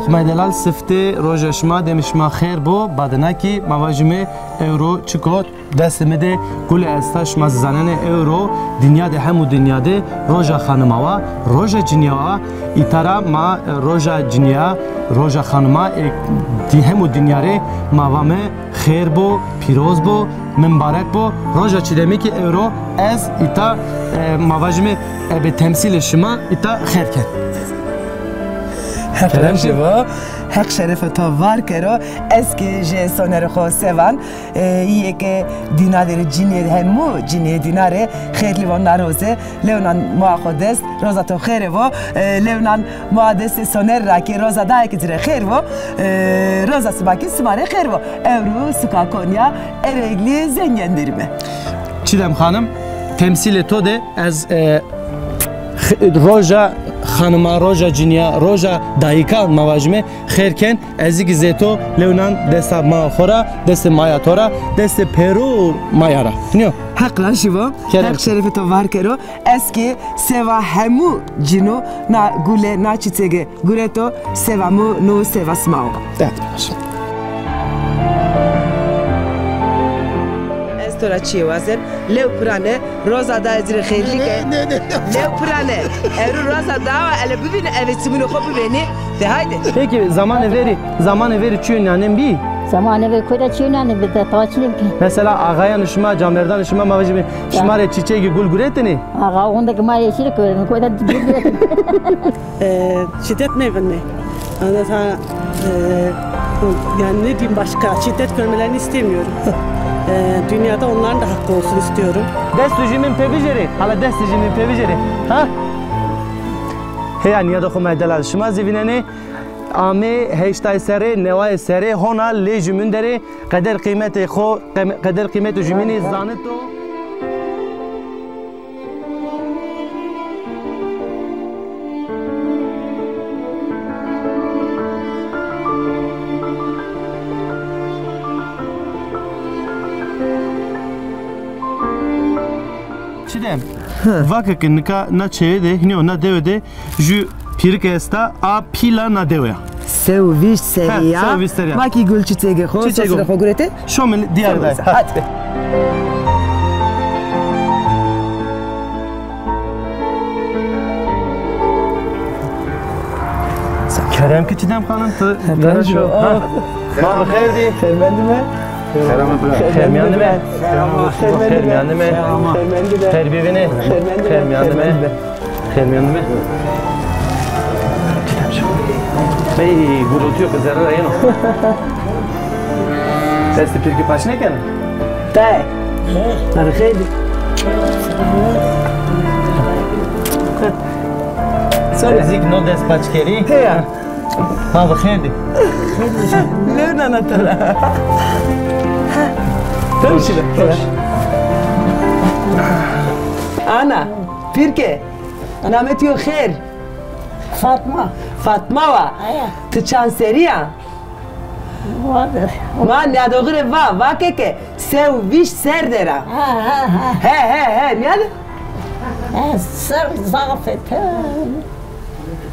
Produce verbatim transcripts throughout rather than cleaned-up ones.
Xumay delal, siftê roja şima, demê şima xêr bo. Badena kî ma vajîme ewro çik o, destê mi de gulê esta, şima zî zanenê ewro dinya de, hemû dinya de roja xanima wa, roja cinîya wa. Îta ra ma, e, roja cinîya, roja xanima, e, di-, hemû dinya rê ma vame xêr bo, pîroz bo, mimbarek bo. Roja Çîdemî kî ewro ez îta, e, ma vajîme ebe temsîlê şima îta xêr ken. Heq reşî bo, Heq şerefê to var kero. Ez kî jê sonerê xo sevan, e, îyê ke dîna de rê cinîyê, hemû cinîyê dîna rê xêrlî von na roze. Lewnan moa xo dest, roza to xêre vo. E, lewnan moa destê soner ra kî roza daye kî ci rê xêr vo. E, roza sima kî sima rê xêr vo. Ewro suka Konya Ereglî Zengenderî me. Çîdem Xanim, temsîlê to de ez, e, x-, roja xanima, roja cinîya, roja dayîkan ma vajîme, xêr ken. Ez kî zê to lewnan desta ma xo ra, destê maya to ra, destê pêro maya ra. Nîyo? Heq reşî vo. Kerem. Heq şerefê to var kero. Ez kî seva hemû cîno na gule, na çîçege gureto, seva mi no, seva sima o. Evet. Ez to ra çîyê wazen. Lew pirane, roza daye ci rê xêrlî ke. Ne, ne, ne, ne. Lew pirane. Ewro roza dawa, ele bivîne, eve çimunê xo bivênê. De haydi. Peki zamanê verî, zamanê verî çîyo nîyanen bî? Zamanê verî koyda çîyo nîyanen bî, de tawa çînem ki. Mesela axayanê şima, camerdanê şima, ma vajîme, şima rê çîçegî, gul guretêne? Axa onda ki ma yeşil koyda, koyda gul guretêne. E, şiddet mi vinne? Ondan sonra, e, yani ne diyeyim başka? Şiddet görmelerini istemiyorum. E, dünyada onların da hakkı olsun istiyorum. Dest û jimîn pê bijêrê. Hala dest û jimîn pê bijêrê. Ha? Heya nîyada xo ma delal şima zî vînenê. Amê heştay serrî, neway serrî hona lê jumîn der ê. Qeder qîmetê xo, qem-, qeder qîmet û jumînî zanito. Çîdem, vake ke nika na çeye de, hînî o na dewe de, ju pîrike esta, a pîla na dewe ya. Sew vîşt serrî ya. He, sew vîşt serrî ya. Ma kî gul çîçegê xo, sosirê xo gurete. Şome dîyar day. Hadi. Kerem ki Çîdem Xanim, ti garaşo. Ha. Ma bi xêr dî. Xêrmendîme. Xêr mîyan de me. Xêr mîyan de me. Xêr bivîne. Xêr mîyan de me. Xêr mîyan de me. Bey, gurultu yok, zerre yeno. Destê pîrkî paç nêkena? Tay. Arxaydı. Sonra. Ezik no dest paç kerî. Heya. Ma bi xêr dî. Lewna na to ra. Tamam şimdi. Ana, pîrke, namê to yo xêr? Fatma. Fatma wa. Aya. Ti çand serrî ya? Ma nîyadoxî rê va, vake ke sew vîşt serr der a. Ha, ha, ha. He, he, he, nîyade? He, serr zaf ê te.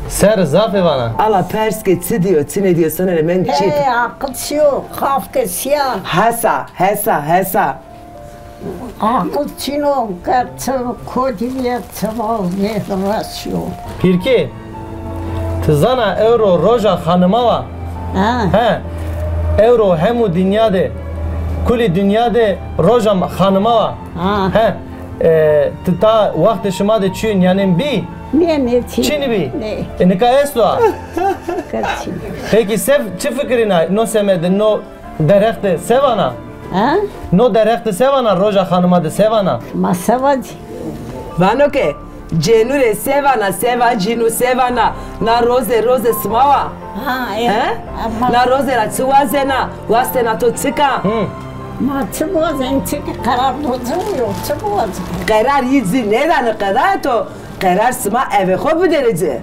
Serr zaf ê vana. Ala pers ke çi dîyo, çi nêdîyo, sonerê mendî çi? He, aqil çîyo, qaf ke sîya. Hesa, hesa, hesa. Aqil çin o, ke ti kotî bîye, ti vaz nêdiresîyo. Pîrkê, ti zana ewro roja xanima wa? Ha. He. Ewro hemû dinya de, kulî dinya de roja xanima wa. Ha. He. E, ti ta wextê şima de çîyo nîyanên bî? Nê, nê, çin. Çin bî? Nê. E, nika esto a? Nika çin. Pekî se, çi fikirîna no semede, no derexte se vana? Ha? No derexte se vana, roja xanima de se vana? Ma se vacî? Vano ke cênû rê se vana, se vacînû, se vana, na roze, roze sima wa? Ha, e. He? Ama na roze ra çi wazena? Wastena to çik a? Hı. Ma çi wazen, çi ki qerar do ci nîyo, çi wazen? Qerar yî ci nêdane, qeda to. Qerar sima eve xo biderê ci.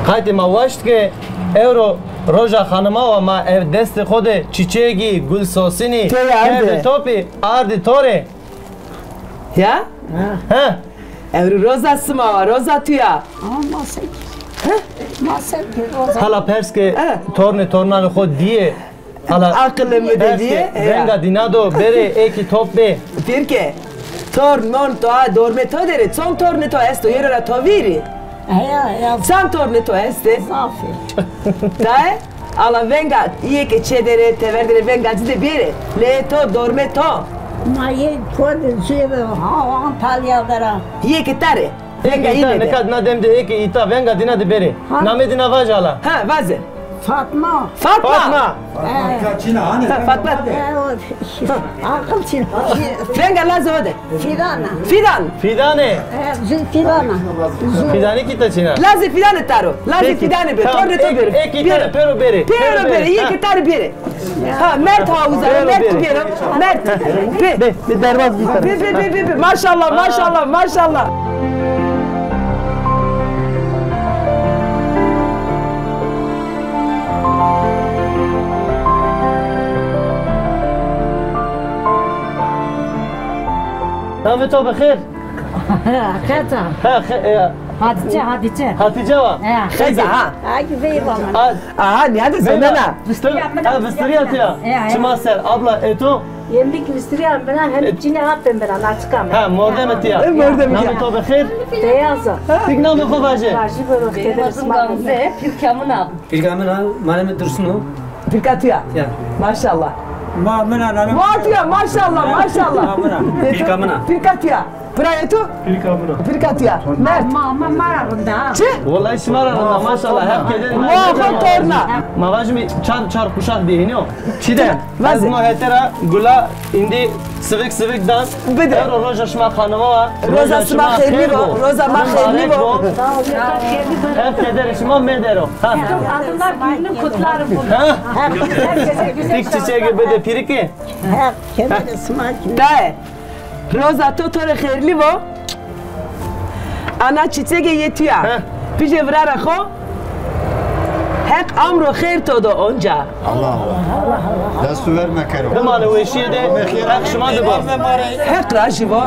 Qaytê ma waşt ke ewro roja xanima wa, ma ev destê xo de çîçegî, gul sosinî, kerdê topî, ardî to rê. Ya? Ha. He. Ewro roza sima wa, roza tu ya. Ama ma se kî. Ma se pêroz a. Hala pers ke, he, tornê tornanê xo dîyê. Hala aqilê mi de pers dîyê, ke, he, venga dîna do berê, ê kî top bê. Pêr ke, tornon to a, dormê to der ê, çond tornê to esto, yero ra to vîrî? Heya, heya. Çand tornê to estê? Zaf ê. Taê? Ala venga, îyê ke çêder ê, tever der ê, venga ci de bêrê. Lê to, dormê to? Ma yê ko de, cê de, ha, Antalya der a. Yê ke ta rê. Venga îta, îne de. Nika na dem de ê ke îta, venga dîna de bêrê. Ha. Namê dîna vaje hala. Ha, vaze. Fatma. Fatma. Fatma. Fatma. He. Fatma. He, o, aqil çin. Venga lazê ho de. Fidan a. Fidan. Fidanê. He, zû Fidan a. Zû. Fidanê kî ta çin a? Lazê Fidanê ta ro. Lazê Fidanê bê. Tamam. Tornê to bêro. Ê kî ta rê pêro bêrê. Pêro bêrê. Yê ke ta rê bêrê. Ha, merd ha uza, merd bêro, merd. Bê, bê, bê, derbaz bî. Bê, bê, bê, bê, bê. Maşallah, maşallah, maşallah. Namê to bi xêr? Xeta. Ha, xe-, e, Hatice, Hatice. Hatice wa? He. Xeta, ha. Ay, veyva. Aha, nîya de zonena. Vistiriya mi de. Ha, vistiriya tiya. He, he. Çima ser, abla, e to? Yemlik vistiriya mi bena, hem çînê apê mi bena, naçika mi. Ha, mordemê tiya. E, mordemê tiya. Namê to bi xêr? Beyaz a. Tik namê xo vaje. Vajî bero, keder sima. Pîrka min a. Pîrka min a, ma namê Dursun o. Pîrka tiya. Ya. Maşallah. Ma min a, namê. Ma tiya, maşallah, maşallah. Ma min a. Pîrka min a. Pîrka tiya. Pira yê to? Pîrka min a. Pîrka tiya. Merd. Ma, ma, ma ra rind a. Çi? Wellahî şima ra rind a, maşallah. Hep keder. Ma xo torna. Ma vajîme çar, çar kuşak bî, hînî yo. Çi de? Ez no hete ra gula îndî sivik sivik dan. Bide. Ewro roja şima xanima wa. Roja şima xêrlî bo. Roja ma xêrlî bo. Hep kederê şima mêder o. Ha. Adına gününü kutlarım bunu. Ha. Tik çiçegî bide pîrikî. Ha, kederê sima kî. Daye. Roza to, to rê xêrlî bo. Ana çîçegê yê tuya. He. Pijê virara xo. Heq amro xêr to do onca. Allah Allah. Dest û ver mekero. Bimane weşîye de, Heq şima de bo. Heq rajî bo.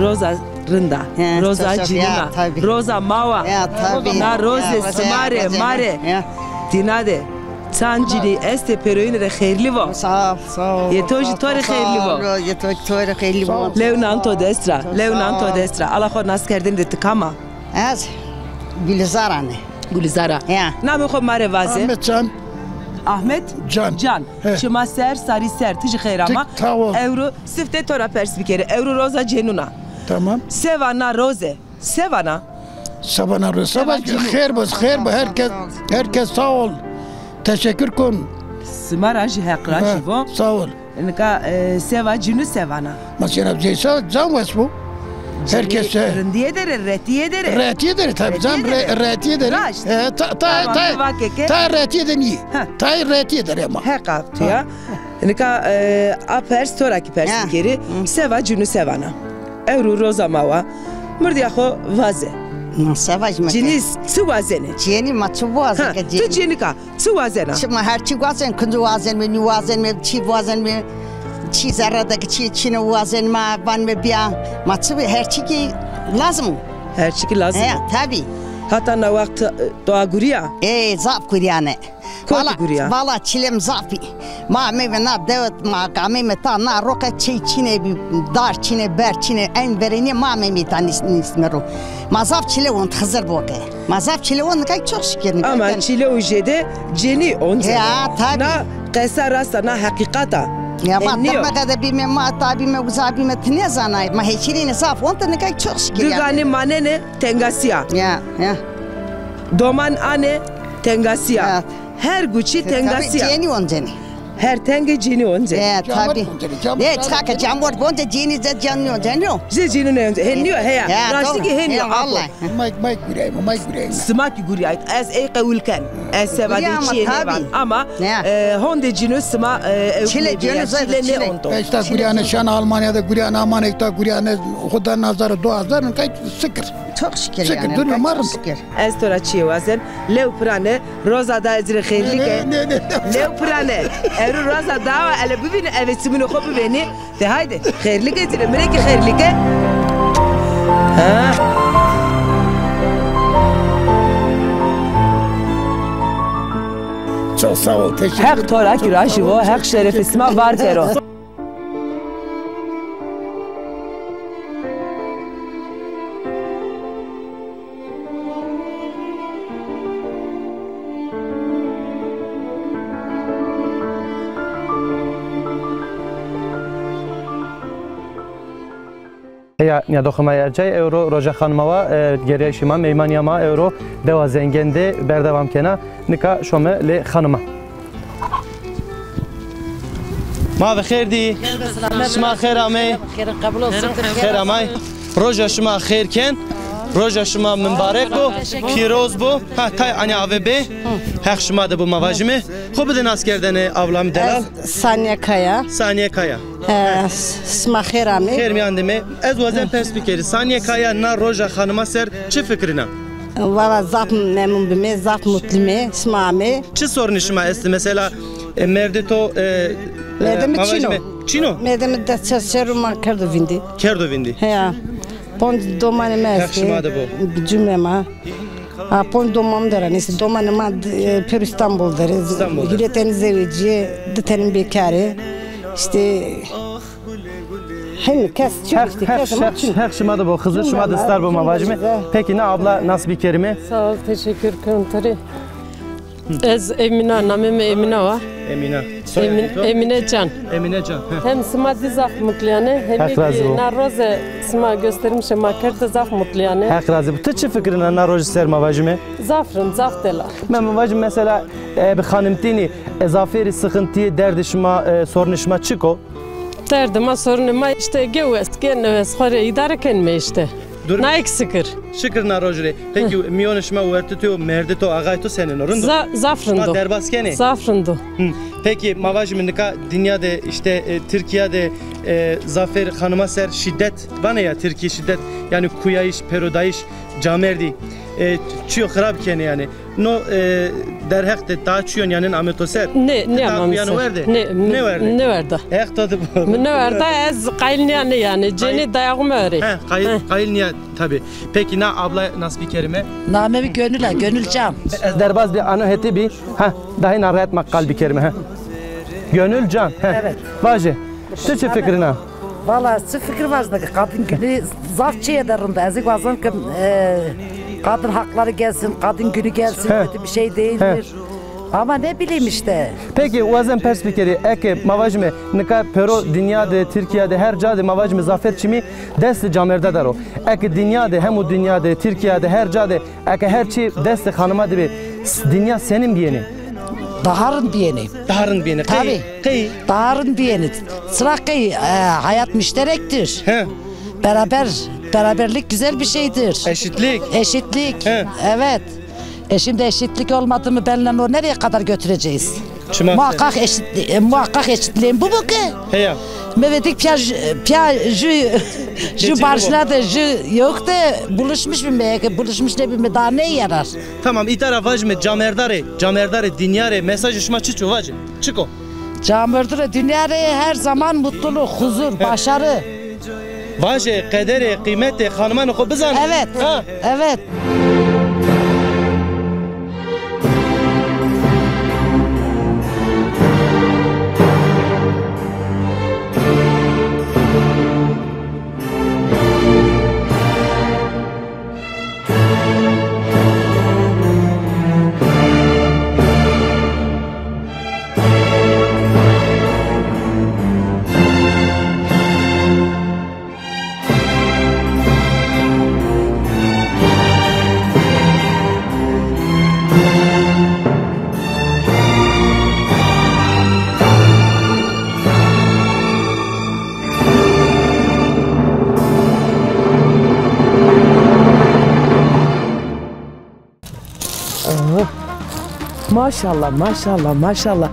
Roza rind a. He, roza cinîna. Roza ma wa. Ya, tabî. Na rozê sima rê, ma rê. Ya. Dîna de. Çand cinî estê pêroyîne rê xêrlî bo. Sağ ol, sağ ol. Yê to jî to rê xêrlî bo. Sağ ol, yê to, to rê xêrlî bo. Lew nan to dest ra, lew nan to dest ra. Ala xo nas kerdene de, ti kam a? Ez Gulîzar a ne. Gulîzar a. Ya. Namê xo ma rê vaze. Ahmet Can. Ahmet Can. Can. He. Şima ser, sarî ser, ti jî xêr ama. Tik, sağ ol. Ewro sifte to ra pers bikerî. Ewro roza cenûn a. Tamam. Se vana roze? Se vana? Se vana roze? Se va, xêr bo, xêr bo. Herkes, herkes sağ ol. Teşekkür kon. Sima ra jî Heq rajî bo. Sağ ol. Nika, e, se va, cinû se vana? Ma sena ceysa zam wes bo. Herkes rindîye der ê, retîye der ê. Retîye der ê tabî. Zam retîye der ê. Raşt. E, ta, ta, ta retîye de nîyê. Tay retîye der ê ma. Heq a tuya. Nika, e, a pers to ra kî pers bikerî. Se va, cinû se vana? Ewro roza ma wa. Mirdîya xo vaze. Ma se vajîme ke? Cinî çi wazenê? Cinî ma çi wazenê ke cinî? Ti cinîka çi wazena? Çi, ma her çî wazen, kinci wazenme, nî wazenme, çî wazenme, çî zerre de ke çî çîne wazenme, vanme bîya. Ma çi, her çî kî lazim o. Her çî kî lazim o. He, tabî. Hata na wext, e, to a gurîya? Ê, zaf gurîyane. Kotî gurîya? Vala, vala çîlê mi zaf bî. Ma ameyme na dewe, ma ameyme ta na roqe çî çîne bî, dar çîne, ber çîne, eyn verênîye ma ameyme ta nîs-, nîsme ro. Ma zaf çîle wend, Xizir bo ke. Ma zaf çîle wend, nika çok şükür, nika. Ama çîle û jêde cenî onca. Ya, tabî. Na qesa rast a, na heqîqat a. Ya, ma demeqe de bîme, ma ta bîme, uza bîme, ti nêzanay. Ma hêşîrîne zaf wend, nika çok şükür ya. Du ganî manenê tengasîya. Ya, ya. Doman anê tengasîya. Ya. Her guçî tengasîya. Tabî, cenî oncenî. Her tengê cînî once. E, tabi. Ne, çiqa ke camort bonce cînî ze cînî once, no? Ze cînî ne once. He, nîyo, heya. Ya, raştî ki he nîyo, apo. May, may gureyme, may gureyme. Sima ki guriyay. Ez ey qewul ken. Ez seba de çîyê nêvan. Ama, e, honde cînî sima, e, ew çile nêbîya, çile nêonto. Esta guriyane şan Almanya de guriyane, aman esta guriyane, xuda nazar do hazar, kay sikir. Çok şükür yani. Sikir, durma marım. Çok şükür. Ez to ra çîyê wazen. Lew pirane, roza da ez rê xêrlî ke. Ne, ne, ne, ne. Lew pirane, ero roza da wa ele bivîne, eve simînê xo bivênî. De haydi, xêrlî ke ci rê, mi rê kî xêrlî ke. Ha. Çok sağ ol, teşekkür ederim. Heq to ra kî rajî vo, Heq şerefê sima var kero. Heya nîyadoxê ma yê ercayî, ewro roja xanima wa, e, gerîyayîşê ma, meymanîya ma ewro dewa Zengên de berdewam kena. Nika şome lê xanima. Ma ve xêr dî. Şima xêr amey. Xêr qebul olsun. Xêr amay. Roja şima xêr ken. Roja şima mimbarek bo. Pîroz bo. Ha, tay anî ave bê. Heq şima de bo ma vajime. Xo bide naskerdene ablamî delal. Ez Saniye Kaya. Saniye Kaya. He, s-, sima xêr amê. Xêr mîyan de me. Ez wazen pers bikerî. Saniye Kaya na roja xanima ser çi fikirîna? Valla zaf memnun bime, zaf mutlu me, sima amê. Çi sorunê şima estî? Mesela, e, merdê to, e, e, merdê mi çin o. Çin o? Merdê mi dest çer şero ma kerdo vîndî. Kerdo vîndî. Heya. Ponc domanê mi estê. Heq şima de bo. Cumê ma. Ha, ponc doman der a, neyse, domanê ma, e, pêro Îstanbul der ê. Îstanbul der. Hîrê tenî zewicîyê, di tenî bêkar ê. Îşte, hemî kes çin, îşte, kes ma çin. Heq şima de bo, Xizir şima de star bo ma vajime. Pekî, na abla nas bikerîme. Sağ ol, teşekkür ederim. Ez Emîna, namê mi Emîna wa. Emîna. Soyadê to? Emîne Can. Emîne Can. Heh. Hem sima dî zaf mutluyane, hem kî na roze sima gösterîşê ma kerde zaf mutluyane. Heq razî bo. Ti çi fikirîna na rojî ser ma vajîme? Zaf rind, zaf delal. Ma, ma vajîme mesela, e, bi xanimtînî, e, zafêrî sıkıntıyı, derdê şima, e, sorunê şima çik o? Derdê ma, sorunê ma îşte gewest, genewest, xo rê îdare kenîme îşte. Durum. Na eksik ir. Şikir na roj rê. Pekî mîyonê şima wertê to, merdê to, axayê to senên o? Rind o? Za-, zaf rind o. Şima derbas kenê? Zaf rind o. Hı. Pekî ma vajîme nika dinya de îşte, e, Tirkîya de, e, zafêr xanima ser şîdet vanê ya, Tirkî şîdet, yanî kuyayîş, pêrodayîş, camêrdî, e, çîyo xirab kenê yanî. No, e, derheq de daha çîyo nîyanên ame to ser? Nê, nêame mi ser. Nê, mi nêwerda. Heq to de bo. Mi nêwerda, ez qayîl nîya nê yanî. Cênê dayaxu mi erê. He, qayîl, qayîl nîya tabî. Pekî na abla nas bikerîme? Namê mi Gönül a, Gönül Can. Ez derbas bî, ano hetê bî. Ha, daha îna rahat ma qal bikerîme, ha. Gönül Can, he. Evet. Vaje. Ti çi fikirîna? Valla çi fikir vajîna ki kadın günü zaf çîyê de rind. Ez wazon ki, e, kadın hakları gelsin, kadın günü gelsin, kötü bir şey değildir. Ama ne bileyim işte. Pekî, wazen pers bikerî, eke ma vajîme, nika pêro dinya de, Tirkîya de, her ca de ma vajîme zafêr çimî destê camêrda der o. Eke dinya de, hemû dinya de, Tirkîya de, her ca de, eke her çî destê xanima de bê, s-, dinya senîn bîyêne? Daha rind bîyêne. Daha rind bîyêne. Tabii. Qey? Daha rind bîyêne. Çira qey, e, hayat müşterektir. He. Beraber, beraberlik güzel bir şeydir. Eşitlik. Eşitlik. He. Evet. E, şimdi eşitlik olmadı mı benle o nereye kadar götüreceğiz? Çima? Muhakkak eşitli-, e, muhakkak eşitliğin bu mu ki? Heya. Mevedik piya, piya jü, jü barışına da jü yok da buluşmuş mu? Buluşmuş ne bileyim, daha ne yarar? Tamam, îta ra vajîme camêrda rê, camêrda rê, dinya rê, mesajê şima çiç o, vajê. Çik o? Camêrda rê, dinya rê her zaman mutluluk, huzur, başarı. Vajê, qederê, qîmetê xanimanê xo bizanê. Evet. Ha? Evet. Maşallah, maşallah, maşallah.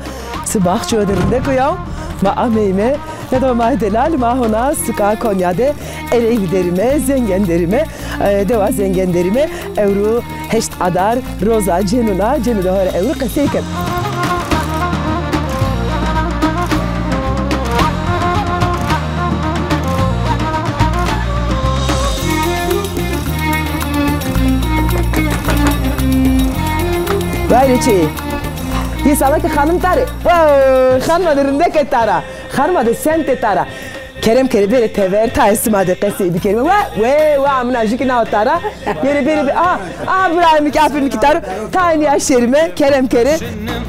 Ti baxço de rindek o ya. Ma ameyme, ya da ma delal, ma hona suka Konya de erey viderime, zengen derime, e, dewa zengen derime. Ewro heşt adar, roza cenuna, cenu de hore ewro qesey ken. Vayre çi? Yê sala ki xanim tare. Wow, xanima de rindeke tara. Xanima de sente tara. Kerem kere bêre tever, tayê sima de qesey bikerime. Wa, we, wa, amina jiki nao tara. Bêre, bêre, bê-, aha, aha, bira mi ki, afir mi ki taro. Tayê niya şerime, kerem kere.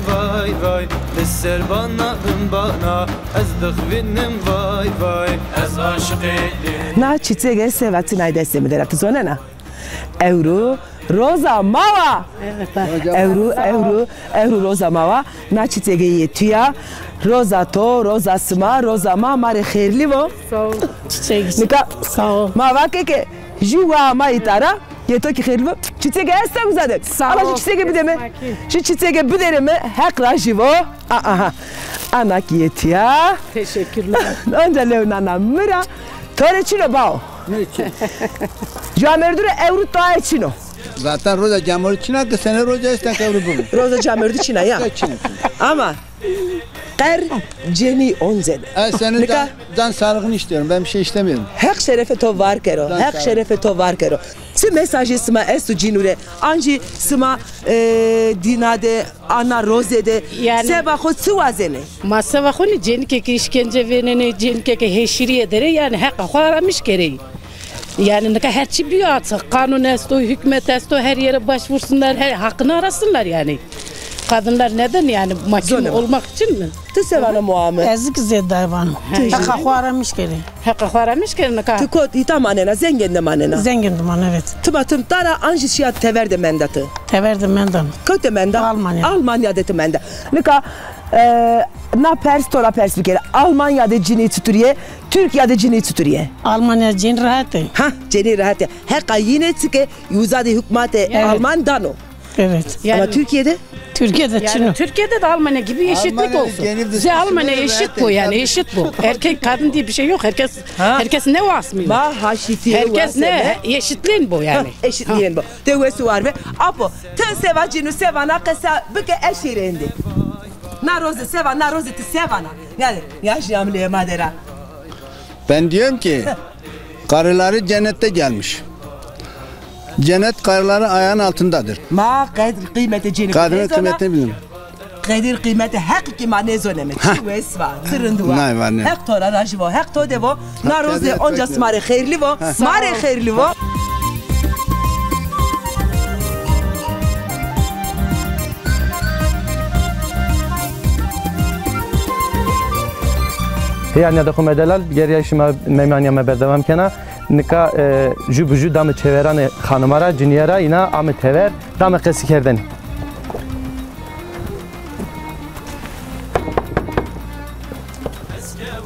Vay vay, li ser bana bin bana, ez dixwînim vay vay, ez aşiqê lê. Na çiçege seva çinay destê mi dera, ti zonena? Ewro roza ma wa. Evet, ha. Ewro, ewro, ewro roza ma wa. Na çiçege yê tu ya. Roza to, roza sima, roza ma, ma rê xêrlî vo. Sağ ol. Çiçek. Nika, sağ ol. Ma vake ke jû wa ma îtara, yê to kî xêrlî vo. Çiçege esta uza de. Sağ ol. Ala jû çiçege bideme. Jû çiçege bidereme, Heq rajî vo. A, aha. Ana kî yê tu ya. Teşekkürler. Onca lew nana mi ra. To rê çin o bao? Ne çin? Camêrdû rê ewro tayê çin o. Zaten roza camêrdû çin a ke sene roza esta ke ewro bibo. Roza camêrdû çin a ya. Çin a, çin a. Ama qer cenî once de. E, senin nika can, can sağlığını istiyorum. Ben bir şey istemiyorum. Heq şerefê to var kero. Can sağlığı. Heq şerefê to var kero. Çi mesajê sima esto cînû rê? Ancî sima, e, dîna de, ana roze de, yani, seva xo çi wazenê? Ma seva xo nê, cênîkê ke îşkence vênenê, cênîkê ke hêşîrîye der ê, yani heqa xo aramiş kerê. Yani nika her çi bîyo, artık kanun esto, hükümet esto, her yere başvursunlar, her hakkını arasınlar yani. Kadınlar neden yani mahkum olmak için mi? Ti se vana moa mi? Ez kî zêde vano. Heqa xo aramiş kerê. Heqa xo aramiş kerê nika. Ti kot îta manena, Zengin de manena? Zengin de man, evet. Ti ma tim tara an jî şiya tever de menda ti? Tever de menda. Kot de menda? Almanya. Almanya de ti menda. Nika, e, na pers to ra pers bikerî. Almanya de cinî çiturî yê? Türkiye de cinî çiturî yê? Almanya cinî rehet ê. Ha, cinî rehet ê. Heqa yîne çike uza de hukmatê Alman dano. Evet. Ama Türkiye'de? Türkiye'de çin o. Türkiye'de de Almanya gibi eşitlik olsun. Size Almanya eşit bu yani, eşit bu. Erkek kadın diye bir şey yok. Herkes, herkes ne vasmıyor? Ma haşitiye. Herkes ne? Eşitliğin bu yani. Eşitliğin bu. Te wes û war be. Apo, ti seva cînû se vana, qesa bike eşîrê êndî. Na roze se va, na roze ti se vana. Yani, ya jî amlê ma dera. Ben diyorum ki, karıları cennette gelmiş. Cennet karıların ayağının altındadır. Ma qedr qîmetê cênî. Kadının kıymetini bilmiyorum. Qedir qîmetê Heq kî ma nêzoneme. Çi wes va, çi rind wa. Nay va ne. Heq to ra rajî vo, Heq to de vo. Na roze onca sima rê xêrlî vo, ma rê xêrlî vo. Hey, anya de xo me delal, geriyayîşê ma, meymanîya me berdewam kena. Nika, e, jû bi jû dame çêveranê xanima ra, cinîye ra, îna ame tever, dame qesîkerdene.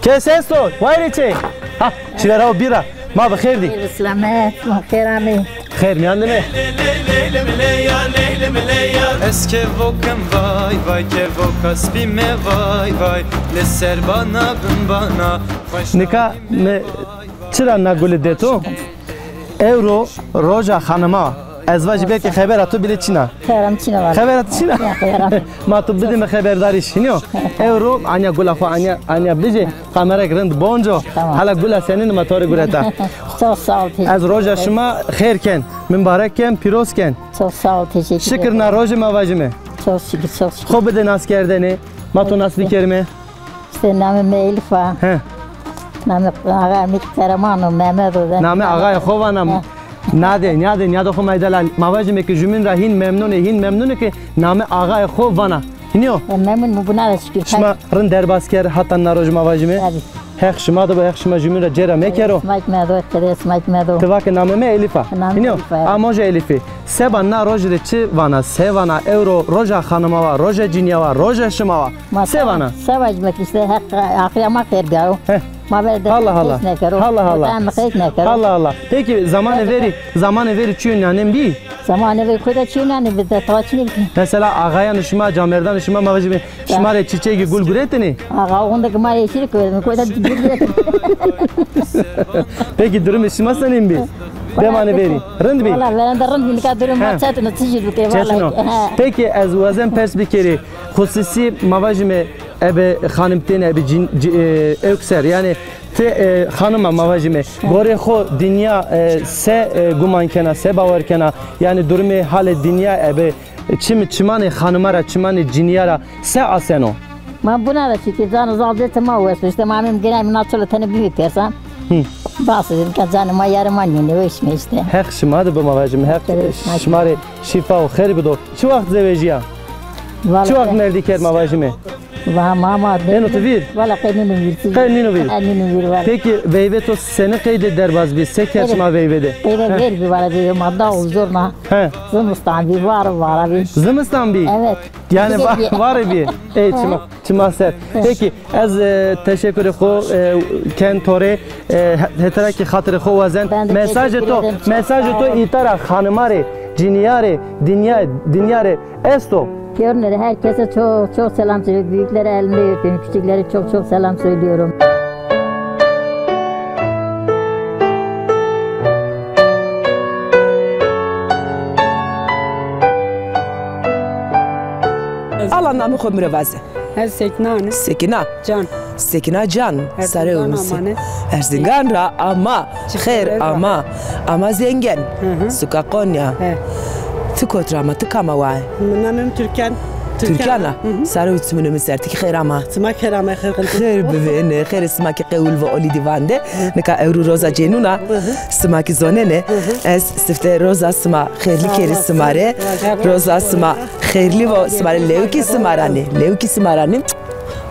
Kes esto, wayirê çê. Ha, çîvera o bîra. Ma bi xêr dî. Selamet, ma xêr amê. Xêr mîyan de me. Ez kevokim vay vay, kevoka spî me vay vay, li ser bana bin bana. Nika mi çira na gulî de to? Ewro roja xanima. Ez vajî belkî xebera to bîle çin a. Xebera mi çin a valla. Xebera to çin a? Ya, xebera. Ma to bidîme xeberdarîş, hînî yo? Ewro anya gula xo anya, anya bijê, kamerek rind bonco. Tamam. Hala gula senîn ma to rê gureta. Çok sağ ol, teşekkür ederim. Ez roja şima xêr ken, mimbarek ken, pîroz ken. Çok sağ ol, teşekkür ederim. Şikir na rojê ma vajîme. Çok şükür, çok şükür. Xo bide naskerdene, ma to nas bikerîme. İşte namê mi Elîf a. He. Namê axayê mi Ferman o, Mehmet o. Namê axayê xo vana. He. Nade, nade, nade xo ma delal. Ma vajîme ke jumîn ra hîn memnun ê, hîn memnun ê ke namê axayê xo vana. Hînî yo? E, memnun mi buna da şikir. Şima rind derbas ker, hatan na roj ma vajîme. Tabii. Heq şima de bo, Heq şima jumîn ra cêra mekero. Sima kî medo, qedê sima kî medo. Ti va ke namê mi Elîf a. Hînî yo? Namê Elîf a. Ama jo Elîfî. Seba na roj rê çi vana? Se vana? Ewro roja xanima wa, roja cinîya wa, roja şima wa. Ma se vana? Se vajîme ki îşte Heq axirîya ma xêr bîyaro. Heh. Ma verê de qeç nêkero. Hala hala. Hala hala. Qeç nêkero. Hala hala. Peki zamanê verî, zamanê verî çîyo nîyanên bî? Zamanê verî koyda çîyo nîyanên bî de, tawa çinê bî. Mesela axayanê şima, camerdanê şima, ma vajîme, şima rê çîçegî gul guretêne? Axa, onda ki ma yeşil koyda, koyda gul guretêne. Peki durumê şima senên bî? Demanê verî. Rind bî? Wala verên de rind bî, nika durum ma çetin o, çi jû bikê, wala. Çetin o. He. Peki ez wazen pers bikerî, xusûsî ma vajîme ebe xanimtên, ebe cin-, ci-, e, ewk ser. Yanî ti, e, xanima ma vajîme, gorê xo dinya, e, se, e, guman kena, se bawer kena? Yanî durumê halê dinya ebe çim-, çimanê xanima ra, çimanê cinîya ra se aseno? Ma buna ra şikir, cano zaf dê ti ma wes o. Îşte ma amêm girayme na çolo tenê bimî persan. Hi. Bas o, nika canê ma yarê ma nîyê, weşîme îşte. Heq şima de bi ma vajîme, Heq şima rê şîfa û xêr bido. Çi waxt zewejîya? Çi waxt merdî kerd ma vajîme? Va ma, ma. Eno ti vîr? Wala qey nîno vîr. Qey nîno vîr? Qey nîno vîr, wala. Peki veyvê to senî qeyde derbaz bî? Se kerd şima veyvê de? Veyvê ver bî, wala veyvê ma da û zor na. He. Zimistan bî, var, vara bî. Zimistan bî? Evet. Yanî va-, varê bî. Ey çima, çima ser. Peki, ez, e, teşekkürê xo, e, ken to rê, e, he-, hetera ki xatirê xo wazen. Mesajê to, mesajê to îta ra xanima rê, cinîya rê, dinya, dinya rê esto? Görünür, herkese çok çok selam söylüyorum. Büyükleri elinde öpüyorum. Küçükleri çok çok selam söylüyorum. Ala namê xo mi rê vaze. Ez Sekîna ne. Sekîna. Can. Sekîna Can. Sare umisi. Erzingan ra ama. Xêr ama. Ama zengen. Suka Konya. Ti kot ra ama, ti kama waye? Namê mi Türkan. Türkan a. Sare û çimunê mi ser, ti kî xêr ama. Sima xêr ama, xêr qin. Xêr bivêne, xêrê sima kî qewil vo, olî dîvan de. Nika ewro roza cênûn a. Sima kî zonenê. Ez sifte roza sima xêrlî kerî sima rê. Roza sima xêrlî vo sima rê, lewkî sima ra nê. Lewkî sima ra nê.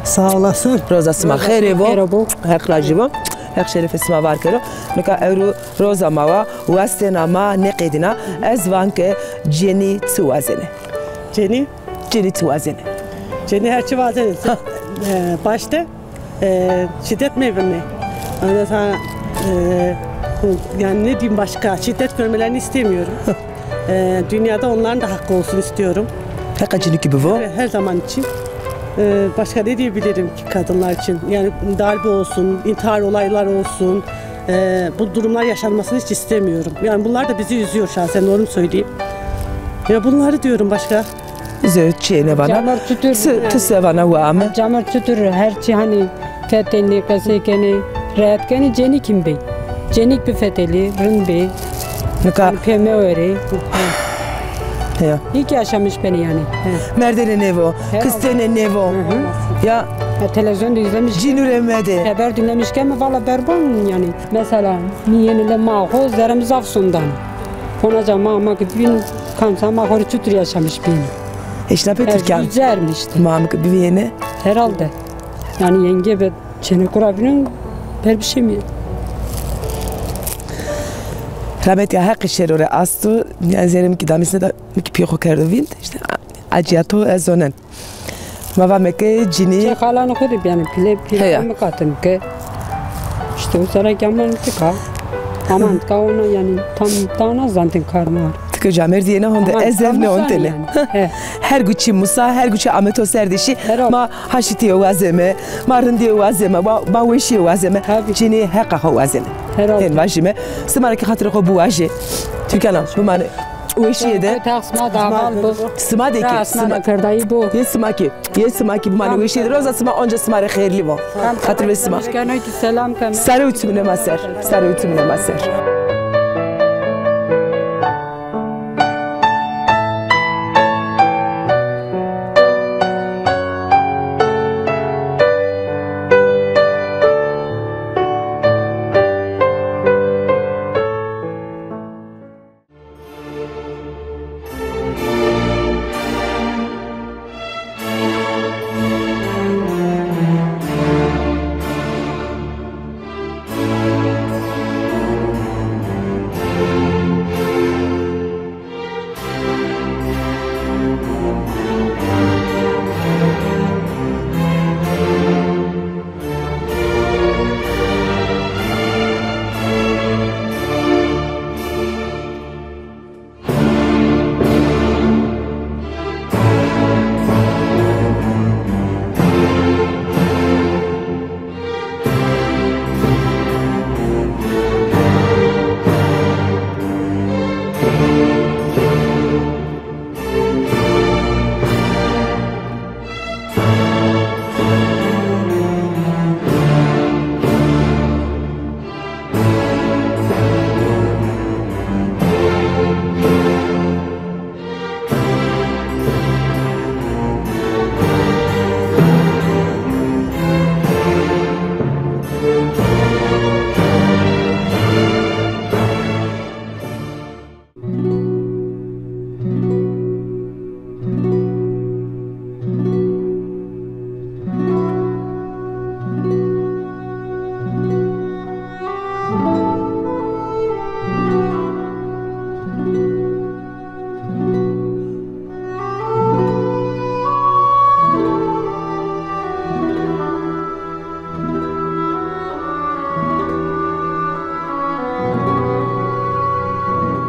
Sağ olasın. Roza sima xêrê vo. Xêr bo. Heq rajî bo. Heq şerefê sima var kero. Nika ewro roza ma wa, wastena ma nêqedîna. Ez van ke cenî çi wazenê? Cenî? Cenî çi wazenê? Cenî her çi wazenê. E, başta, e, şiddet mevimi. Ondan sonra, e, yani ne diyeyim başka? Şiddet görmelerini istemiyorum. E, dünyada onların da hakkı olsun istiyorum. Heqa cinîkî bivo. Her, her zaman için. E, başka ne diyebilirim ki kadınlar için? Yani darbe olsun, intihar olaylar olsun. E, bu durumlar yaşanmasını hiç istemiyorum. Yani bunlar da bizi üzüyor şahsen, doğru mu söyleyeyim? Ya bunları diyorum başka. Zewc çiyê nêvana. Camêrd çutur? Ti, ti se vana wa ame? Camêrd çutur, her çî hanî fetelnê, qesey kenê, rehet kenê, cenîk hîn bê. Cenîk bifetelî, rind bê. Nika pê mewerê. Ya. Hîk yaşamış benê yanî. He. Merdêne nêvo, kistêne nêvo. Hı hı. Ya. Ya televizyon da izlemiş. Cînû rê medê. Haber dinlemiş ke mi valla berban yanî. Mesela mi yenî le ma xo zerrê mi zaf sondan. Ona ca ma, ma ki bîn, kamsa ma xo rê çutur yaşamış bîn. Eşna pê Türkan. Güzelmiş işte. Ma mi ki bivîyêne. Herhalde. Yani yenge ve çênê kura bînun, ber bir şey mi? Rahmet ya, Heqî şêro rê asto. Yani zerrê mi ki damîsne da, mi ki pîyê xo kerdo vînd. İşte acîya to ez zonen. Ma vame ke cinî. Çê xalanê xo de bîyane pîle, pîle mi katin ke. İşte o sera ki aman tika. Aman tika ona yani tam daha ne zantin karmar. Ti ke camêrdî yê ne honde, ez ev ne hontêne. Her guçî musa, her guçî ame to ser de şî. Ma haşîtîye wazeme, ma rindîye wazeme, ma, ma weşîye wazeme. Cinî heqa xo wazeme. Herhalde. Hên vajîme. Sima ra ki xatirê xo biwajê. Türkan a, bimane. Weşîye de. Sima de ki, sima kerdayî bo. Yê sima ki, yê sima ki bimane weşîye de. Roza sima onca sima rê xêrlî bo. Xatir ve sima. Selam keme. Sare û çimunê ma ser. Sare û çimunê ma ser.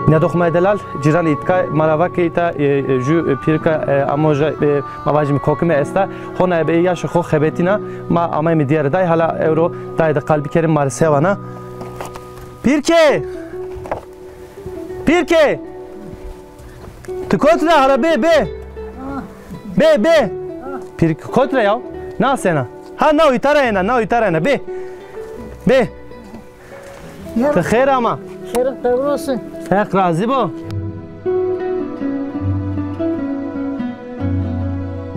Nîyadoxê ma yê delal, cîranê îtka ma ra va ke îta, e, e, jû, e, pîrika, e, amoja, e, ma vajîme kokime esta. Hona ebe ê yaşê xo xebetîna, ma amayme dîyare day, hala ewro daye de qal bikerîme ma rê se vana. Pîrke! Pîrke! Ti kotî ra, hala bê, bê! Bê, bê! Pîrke kotî ra yaw? Na sena? Ha, naw îta ra yena, naw îta ra yena. Bê! Bê! Ti xêr ama. Xêr, qewul olsun. Heq razî bo.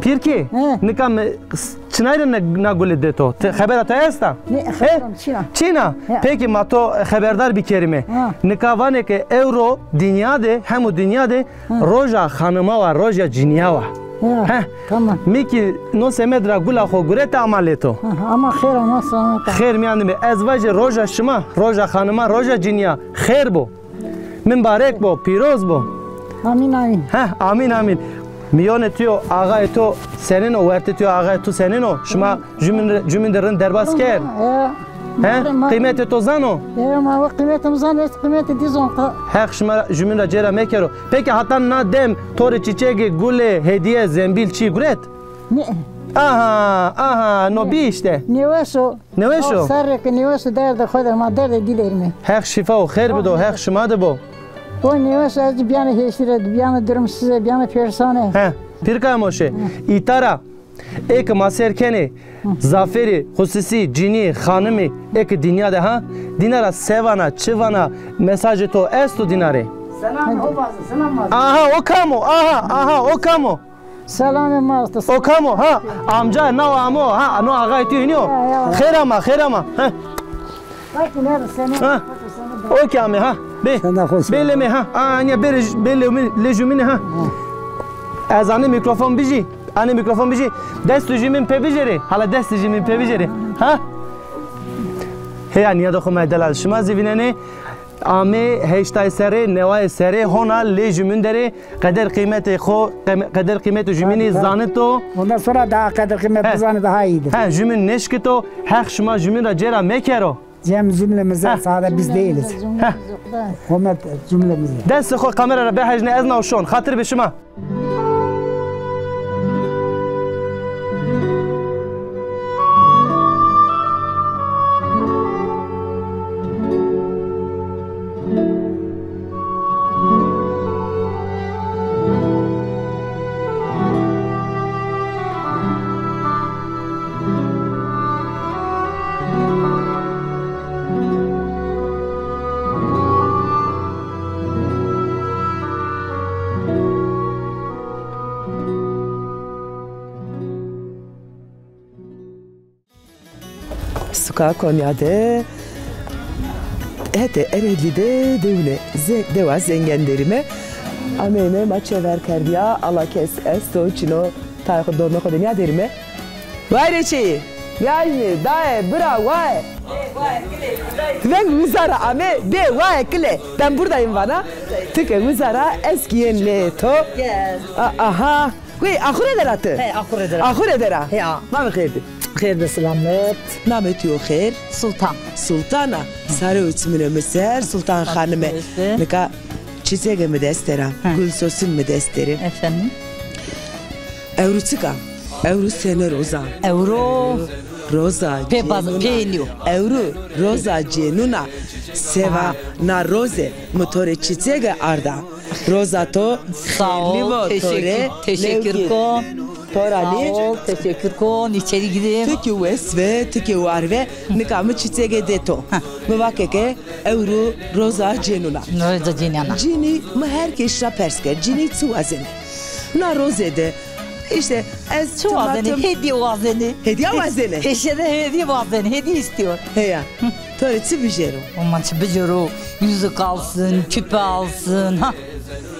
Pîrkî, he, nika mi s-, çinay ra na, na gulî dê to? Ti xebera to esta? Nê, he? Xebera mi çin a. Çin a? He. Pekî ma to xeberdar bikerîme. Ha. Nika vanê ke ewro dinya de, hemû dinya de, ha, roja xanima wa, roja cinîya wa. Ha, he? Tamam. Mi kî no semed ra gula xo gurete ama lê to. Ha, ama xêr ama selamet a. Xêr mîyan de bê. Ez vajê roja şima, roja xanima, roja cinîya xêr bo. Mibarek bo, pîroz bo. Amîn, amîn. Heh, amîn, amîn. Mîyonê tu yo, axayê to senîn o, wertê tu yo, axayê tu senîn o? Şima cumîn, cumîn de rind derbas kerd? E, he? Ma, ma qîmetê to zano? E, ma qîmetê mi zano, ez qîmetê dî zon. Heq şima cumîn ra cêra mekero. Pekî hatan na dem to rê çîçegê, gulê, hedîye, zembîl çî guret? Nê. Aha, aha, no bî îşte. Nêweş o. Nêweş o? Serrê ke nêweş o, derdê xo der, ma derdê dî derîme. Heq şîfa û xêr bido, Heq şima de bo. O nêweş ez bîyane hêşîre, bîyane durumsuz, bîyane pêrsan e. He, pîrka Emoşe, îta ra ê ke ma ser kenê, zafêrî, xusûsî, cinî, xanimî, ê ke dinya de ha, dîna ra se vana, çi vana, mesajê to esto dîna rê? Selam, ho vaze, selam vaze. Aha, o kam o? Aha, aha, o kam o? Selamê ma esto. O kam o? Ha, amca, na o amo, ha, no axayê tu nîyo? Ya, ya. Xêr ama, xêr ama. Ha. Bak, ne seni. Ha. O kî ame, ha. Bê. Sena xo. Bê lê mi, ha. A, anya bê lê, bê lê mi, lê jumîne, ha. Ha. Ez anê mîkrofon bijî. Anê mîkrofon bijî. Dest û jumîn pê bijêrê. Hala dest û jumîn pê bijêrê. Ha? Heya, nîyadoxê ma yê delal, şima zî vînenê. Amê heştay serrê, neway serrê, hona lê jumîn der ê, qeder qîmetê xo, qeme-, qeder qîmetê jumînî zanito. Ondan sonra daha qeder qîmet bizanê daha iyidir. He, jumîn nêşkito, Heq şima jumîn ra cêra mekero. Cem cümlemize, sade biz değiliz. He. Homet cümlemize. Destê xo kamera ra bihejne, ez naw şon, xatir bi şima. Suka Konya de, hetê Ereğlî de dewine, ze-, dewa Zengen derîme. Ameyme ma çever kerdîya, ala kes esto, çin o, tayê xo, dormê xo de nîya derîme. Vay reçeyî, viyajnî, daye, bira, waye. Veng wizara ame, de, waye, kile. Ben buradayım vana. Ti ke wizara, ez kî yen lê to. Gel. A-, aha. Wey, axure der a ti? He, axure der a. Axure der a. He, a. Ma bi xêr dî. Xêr bi selamet. Namê tu yo xêr? Sultan. Sultan a. Sare û çimûnê mi ser, Sultan Xanime. Nika çîçegê mi dest der a. He. Gulsosin mi dest der ê. Efendim? Ewro çik a? Ewro sene roza? Ewro roza cênun a. Ewro roza cênun a. Seva na roze mi to rê çîçege arda. Roza to xêrlî bo to rê. Sağ ol, teşekkür, teşekkür kon. To ra nê. Sağ ol, teşekkür kon. İçeri gidelim. Ti kî wes ve, ti kî war ve. Nika mi çîçege dê to. Heh. Mi va ke ke ewro roza cênun a. Roza cênun a. Cinî, mi her keş ra pers kerd. Cinî çi wazenê? Na roze de îşte ez çi wazenê? Hediye wazenê. Hediye wazenê? Hêşe de hediye wazenê. Hediye istiyor. Heya. Hı. To rê çi bijêro? Ama çi bijêro? Yüzük alsın, küpe alsın. Ha.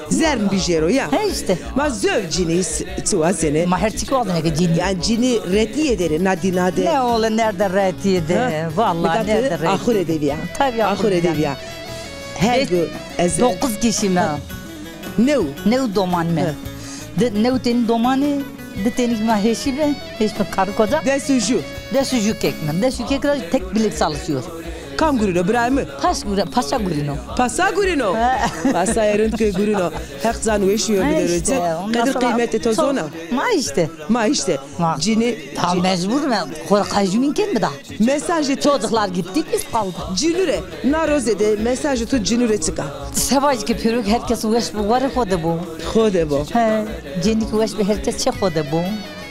Zern bijêro ya. He işte. Ma zöv cinî s-, çi wazenê? Ma her çik wazenê ke cinî. Yani cinî retîye der ê na dîna de? Ne ola, nerede retîye der ê? Ha? Vallahi nerede retîye der ê? Axure de vîya. Tabii axure de vîya. Her gün ez dokuz kişî me. New? New doman me. He. Di, new tenî domanî, di tenî ma hêşî be, hêş be karı koca. Des û jû. Des û jû kek me. Des û jû kek ra tek birlik çalışıyor. Kam gurîno, birayê mi? Paş gure-, paşa gurîno. Pasa gurîno? He. Pasayê rind ke gurîno. Heq can weşîye bide ro ci. Ha işte, ondan sonra... Qedir qîmetê to zona? Ma işte. Ma işte. Ma. Cinî, ta ci- mecbur me, xo ra qajûmîn kên mi da? Mesajê to. Çocuklar gitti, biz kaldık. Cinû rê, na rozê de mesajê to cinû rê çik a? Seba ke pêro herkes weş bi, warê xo de bo. Xo de bo. He, cenîk weş bi, herkes çê xo de bo.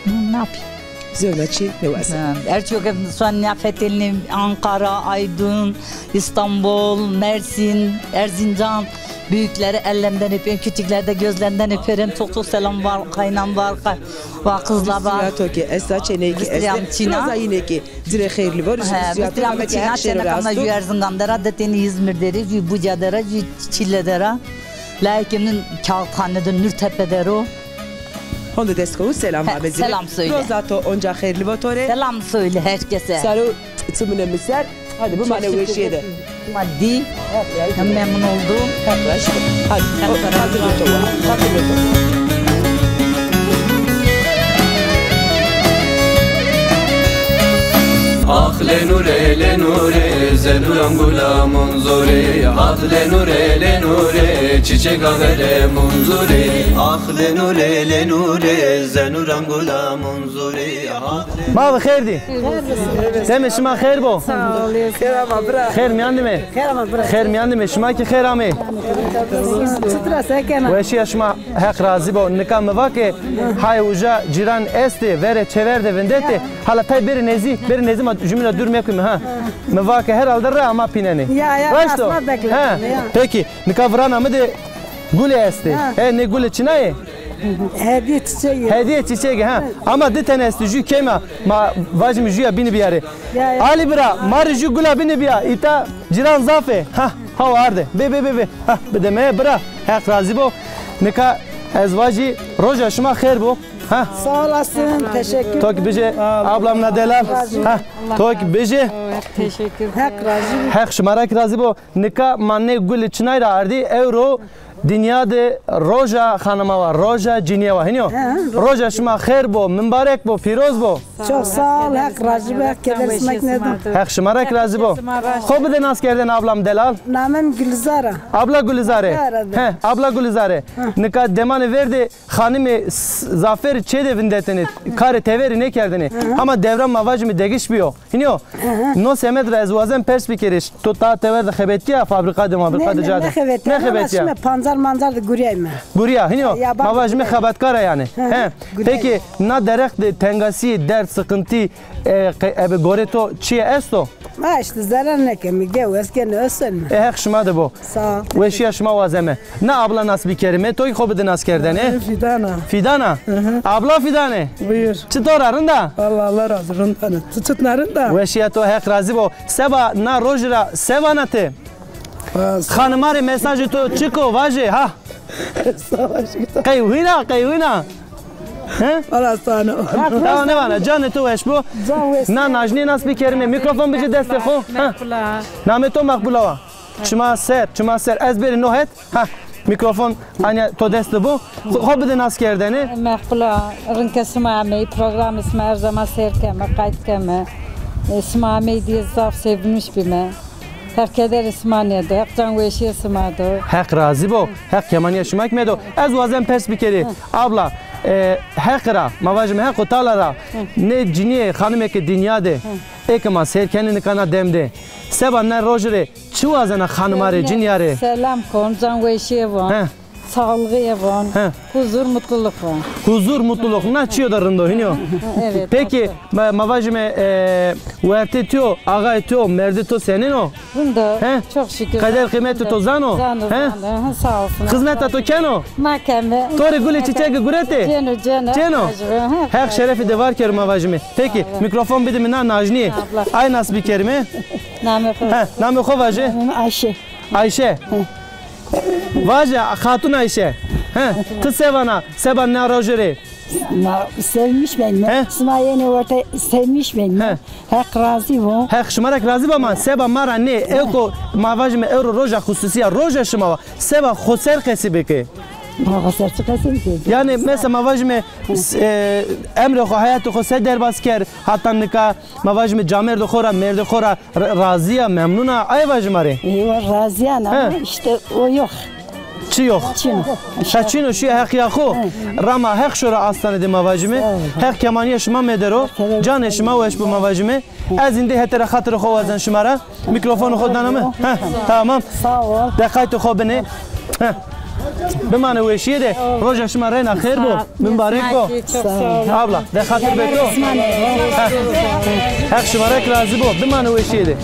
Ne yapayım? Zewna çi nêwaze. Ha, her çok son nefetelini Ankara, Aydın, İstanbul, Mersin, Erzincan. Büyükleri ellerinden öpüyorum, küçükleri de gözlerinden öpüyorum. Çok çok selam var, kaynam var, kay-, var, kızlar var. Bistriya to ki esta, çêneyê ki esta. Bistriyam çîna. Roza yine ki ci rê xeyrli bo. He, bistriyam çîna, çêneka ma jü Erzingan dera, deteni İzmir deri, jü Buca dera, jü Çille dera. Layıkımın kağıthane de Nurtepe dero. Honde dest xo, selam amezî. Selam söyle. Roza to onca xeyrli bo to rê. Selam söyle herkese. Saro çimine mi ser. Hadi bimane weşîye de. Ma dî. Hem memnun oldum. Hadi. Hadi. Hadi. Ax lenure, lenure, zenuran gula munzuri. Ax lenure, lenure, çiçek avere munzuri. Ax lenure, lenure, zenuran gula munzuri. Ax... Ma bi xêr dî. Demê şima xêr bo. Sağ ol. Xêr ama bira. Xêr mîyan dime. Xêr ama bira. Xêr mîyan dime. Şima ki xêr amê. Çitur a, se kena? Weşîya şima. Heq razî bo. Nika mi va ke hay uca cîran estê, verê çêver de vindetê. Hala tay bêrê nezî, bêrê nezî ma jumîna dûr mekuyme ha. Mi va ke herhalde re ama pînenê. Ya, ya, raşt o? Asma bekle. Ha. Ya. Peki, nika virana mi de gulê estê. Ha. He, nê gulê çinayê? Hedîye çiçegî. Hedîye çiçegî, ha. Ama di tene estê, jü kêm a. Ma vajîme jüya bînî bîyarê. Ya, ya. Ali bira, ma rê jü gula bînî bîya. Îta cîran zaf ê. Ha. Hawa arde. Bê, bê, bê, bê. Ha, bideme bira. Heq razî bo. Nika ez vajî roja şima xêr bo. Ha. Sağ olasın. Teşekkür. To ki bijê ablam na delal. Ha. To ki bijê. Teşekkür. Heq razî bo. Heq şima ra ki razî bo. Nika ma nê gulê çinay ra ardî. Ewro dinya de roja xanima wa, roja cinîye wa. Hînî yo? He, ro- Roja şima xêr bo, mimbarek bo, pîroz bo. Çok sağ ol, Heq razî bo, Heq keder sima ki nêdo. Heq şima ra ki razî bo. Xo bide nas kerdene ablam delal. Namem Gulizar a. Abla Gulizare. He, abla Gulizare. Nika demanê ver de xanimê s-, zafêr çê de vindetenê, karê teverî nêkerdene. Hama devran ma vajîme degiş bîyo. Hînî yo? No semed ra ez wazen pers bikerî. To ta tever de xebetkîya, fabrîka de, mabrîka de, ca de? Nêxebetîya. Nêxebetîya. Ama şime pancar mancar de gurîyayme. Gurîya, hînî yo? Ma vajîme xebetkar a yanî. He. Peki, na dereq de tengasî, derd, sıkıntı, e, qe-, ebe gorê to çîye esto? Ha işte, zerar nêkeme, gew ez gene ösenme. E, Heq şima de bo. Sağ ol. Weşîya şima wazeme. Na abla nas bikerîme, to ki xo bide nas kerdene. Fîdan a. Fîdan a? Abla Fîdane. Buyur. Çitor a, rind a? Allah, Allah razı, rind a. Ti çitna, rind a? Weşîya to, Heq razî bo. Seba na rojî ra se vana ti? Xanima rê mesajê to çik o, vaje ha. Qey wina, qey wina. He? Valla sana. Tamam, nêvana, canê to weş bo. Na najnîye nas bikerîme, mîkrofon bijê destê xo. Namê to Meqbula wa. Çima ser, çima ser. Ez bêrî no het. Ha, mîkrofon anya to dest de bo. Xo, xo bide nas kerdene. Meqbula, rind ke sima ameyî, programê sima her zaman seyr keme, qayt keme. E, sima ameyî dîye zaf sevinmiş bîme. Heq kederê sima nêdo, Heq can weşîye sima do. Heq razî bo. Heq kemanîya şima kî medo. Ez wazen pers bikerî. Abla, e, Heq ra, ma vajîme Heq û Teala ra, nê cinîye xanimê ke dinya de, ê ke ma seyr kenê nika na dem de, seba na rojî rê çi wazena xanima rê, cinîya rê? Selam kon, can weşîye von. He. Sağlığı von. He. Huzur, mutluluk von. Huzur, mutluluk. Na çîyo de rind o, hînî yo? Evet. Peki, ma, ma vajîme, e, wertê to, axayê to, merdê to senên o? Rind o. He? Çok şükür. Qeder qîmetê to zano? Zano, he? Zano. Hı, sağ olsun. Xizmeta to keno? Ma keme. To rê gulê çiçegî guretê? Cêno, cêno. Cêno? Heq şerefê de var kero, ma vajîme. Peki, mîkrofon bidîme na najnîye. Ay nas bikerîme. Namê xo? He, namê xo vaje. Namê Ayşe. Ayşe. Vaje, Xatun Ayşe. He, ti se vana, seba na roje rê? Ma sevmiş ben. He? Sima yenê werte sevmiş ben. He. Heq razî bo. Heq şima ra kî razî bo, ama seba ma ra nê, ewko ma vajîme ewro roja xususî ya, roja şima wa. Seba xo ser qesî bike. Ma xo ser çi qesey kerd? Yani mesela ma vajime, e, emrê xo, heyatê xo se derbas kerd, hata nika ma vajime camêrdê xo ra, mêrdê xo ra ra-, razî ya, memnun a, ay vajime rê. Eywa, razî ya ama işte o yok. Çi yok? Çin o. Ha, çin o, şu Heq ya xo. Rama Heq şora astane de ma vajime. Sağ ol. Heq kemaniya şima medero. Heq kemaniya. Canê şima weş bo ma vajime. Ez îndî hetê ra xatirê xo wazen şima ra. Mîkrofonê xo dana mi? Heh, tamam. Sağ ol. Deqaytê xo binê. Heh. Bimane weşîye de. Roja şima reyna xêr bo. Sağ ol. Mubarek bo. Çok sağ ol. Abla, de xatir be to. Heh. Heq şima ra razî bo. Bimane weşîye de.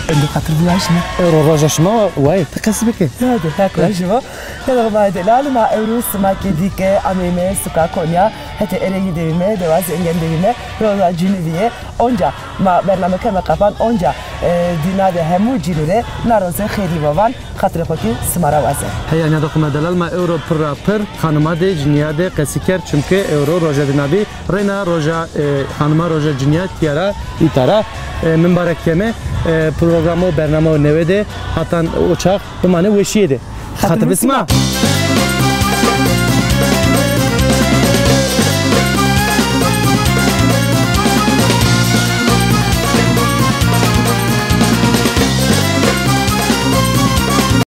Ewro xatir viraşme. Ewro roja şima wa, wayê, ti qesî bike. Ya de, Heq razî bo. Gelê ma delal, ma ewro sima ke dî ke ameyme suka Konya, hetê Erengî de bîme, dewa Zengen de bîme, roza cinî vîye. Onca ma bername keme qapan, onca, e, dîna de hemû cinî rê na roze xêrî bo van, xatirê xo kî sima ra wazen. Heya nîyada xo ma delal, ma ewro pir ra pir xanima de, cinîya de qesî kerd, çimke ewro roja dîna bî. Reyna roja, e, xanima, roja cinîya tîya ra, îta ra, e, mimbarek keme, e, programo, bernamo newe de, hatan o çax bimane weşîye de. Xatir be sima.